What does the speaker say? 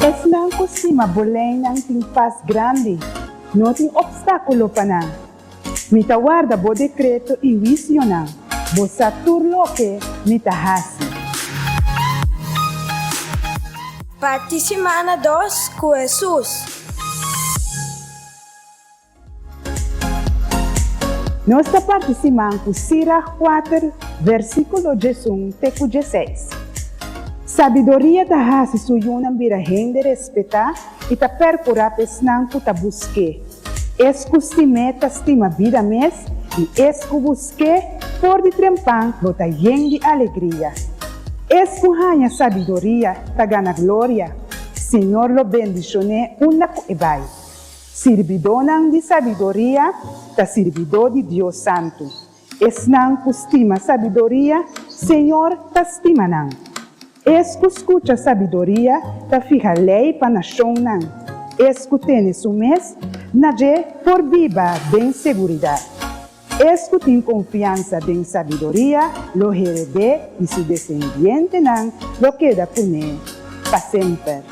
Esnan ku stima bo leinan tin pas grandi, no tin opstákulo pa nan. Mi ta warda bo dekreto i huisionan, bo sa tur loke mi ta hasi. Parti simana dos ku Hesus. Nos ta parti siman ku Sirach kuater, versíkulo diesun te ku dieseis. Sabiduria ta hasi su yunan bira hende respetá i ta perkurá pa esnan ku ta busk'é. Es ku stim'é ta stima bida mes, i es ku busk'é for di trempan lo ta yen di alegria. Es ku haña sabiduria ta gana gloria, Señor lo bendishon'é unda ku e bai. Sirbidónan di sabiduria ta sirbidó di Dios Santu. Esnan ku stima sabiduria, Señor ta stima nan. Es ku skucha sabiduria ta fiha lei pa nashonnan. Es ku tene su mes na dje por biba den seguridat. Es ku tin konfiansa den sabiduria lo hered'é i su desendientenan lo keda kuné pa semper.